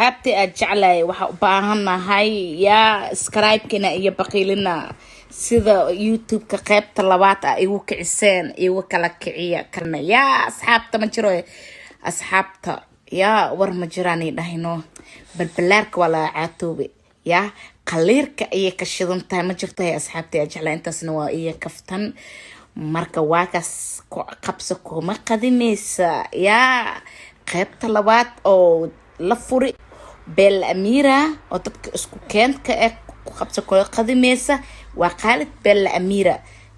Asxaabtii aad jeclahay, waxaa u baahannahay yaa subscribe-kina iyo baqiilina. Sida YouTube-ka qeybta labaad ah igu kiciseen, igu kala kiciya kana. Yaa asxaabta, ma jiro asxaabta, yaa war ma jiraan dhahino. Balbalaarka waa laga caatoobe, yaa qaliirka ayay ka shidan tahay. Ma jirto hay asxaabta aad jeclahay. Intaasna waa iyo kaftan. Marka waakaas, qabso kuma qadimaysa. Yaa qeybta labaad oo la furi Bella Amira oo dadka isku keenka eh, ku qabso kula qadimaysa, waa Khaalid Bella Amira.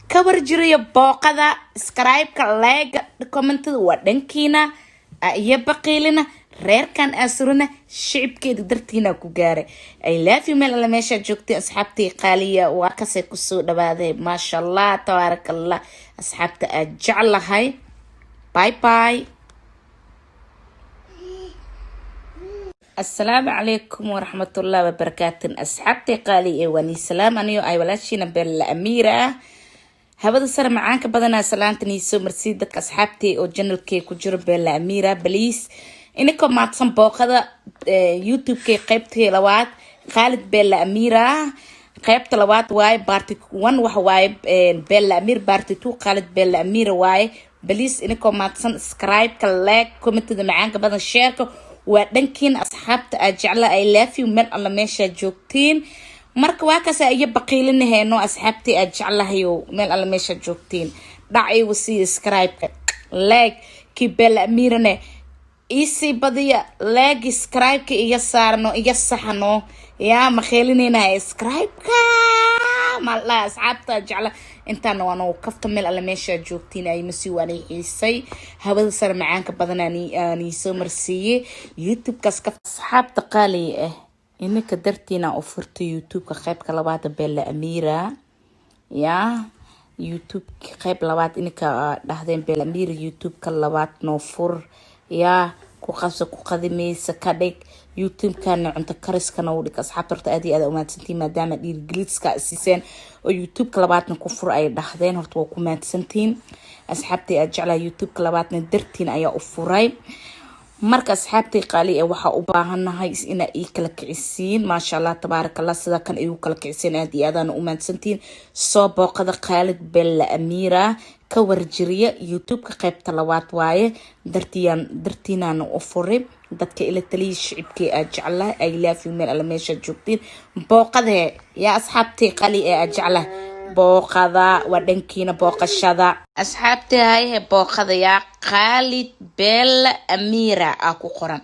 Ka warjiriyo booqada, subscribe-ka, like-ga, comment-ada waa dhankiina iyo baqiilina. Reerkan aasurina shicibkeeda dartiina ku gaaray. I love you. Meel alle meeshaa joogtay, asxaabtii qaaliya, waa kasay kusoo dhawaaday. Maasha Allah, tabaaraka Allah, asxaabta aad jeclahay. Bye bye. Asalaamu calaykum waraxmatullahi wabarakaatu, asxaabtii qaali ee waani salaam. Aniyo ay walaashiina Bella Amiira ah, hawada sare macaanka badanaa salaanta niisoo marsii. Dadka asxaabtii oo channel-kay ku jiro Bella Amira, please, inikoo maadsan, booqada YouTube-kay qeybtii labaad, Khaalid Bella Amira. Qeybta labaad waaye. Part one waxa waaye Bella Amir, part two Khaalid Bella Amira waaye. Please, inikoo maadsan, subscribe-ka, like, comment-ada macaanka badan, share-ka waa dhankiin. Asxaabta aad jecla, I love you. Meel alla meeshaa joogtiin. Marka waa kaasa iyo baqiilinaheeno. Asxaabtii aad jeclahayo, meel alla meeshaa joogtiin, dhac igu sii subscribe-ka, like kii Bella Amirane iisii badiya. Like, subscribe-ka iga saarno, iga saxno. Yaa makheelinayna subscribe-ka mala. Asxaabta jecla, intaana waa nagu kafta. Meel alle meeshaa joogtiin, ay masii waanay xiisay. Hawada sare macaanka badan aan soo marsiiyey YouTube-kaas ka. Asxaabta qaaliga ah, ininka dartiina u furtay YouTube-ka qeybka labaad Bella Amira. Yaa YouTube qeyb labaad ininka dhahdeen, "Bella Amira, YouTube-ka labaad noo fur, yaa ku qabso ku qadimaysa ka dhig YouTube-kana, cunto kariskana u dhig." Asxaabta, horta aad iyo aad umahadsantiin, maadaama dhiirigeliska siiseen oo YouTube-ka labaadna ku fur ay dhahdeen. Horta waa ku mahadsantiin, asxaabtii aad jeclaa. YouTube-ka labaadna dartiin ayaa u furay. Marka asxaabtii qaali ee, waxaa u baahannahay inaa ii kala kicisiin. Maasha Allah, tabaaraka Allah, sida kan igu kala kiciseen, aad iyo aadaana u mahadsantiin. Soo booqada Khaalid Bella Amira, ka warjiriya YouTube-ka qeybta labaad waaye. Dartiiyaan dartiinaana u furay. Dadka ila taliya, shicibkii aad jeclahay, I love you. Meel alla meeshaad joogtiin, booqadee. Yaa asxaabtii qali ee aad jeclahay, booqada waa dhankiina booqashada. Asxaabtii hayhe, booqada yaa Khaalid Bella Amira aa ku qoran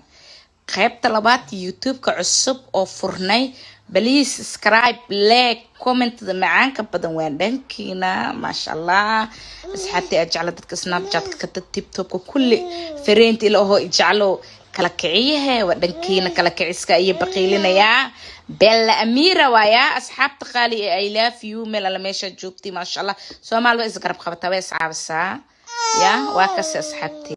qeybta labaad YouTube-ka cusub oo furnay. Please, subscribe, like, comment-da macaanka badan waa dhankiina. Maasha Allah, asxaabtii aad jecla, dadka Snapchat-ka ka, TikTok-ka, kulli fareenta ila ahoo ijeclo, kala kiciyahe, waa dhankiina kala kiciska iyo baqiilinayaa. Bella Amira waayaa. Asxaabta qaali ee, I love you. Meel alla meeshaa joogtay, maasha Allah. Soomaali waa isgarab qabataa, waa iscaabisaa. Ya waa kasi, asxaabtii.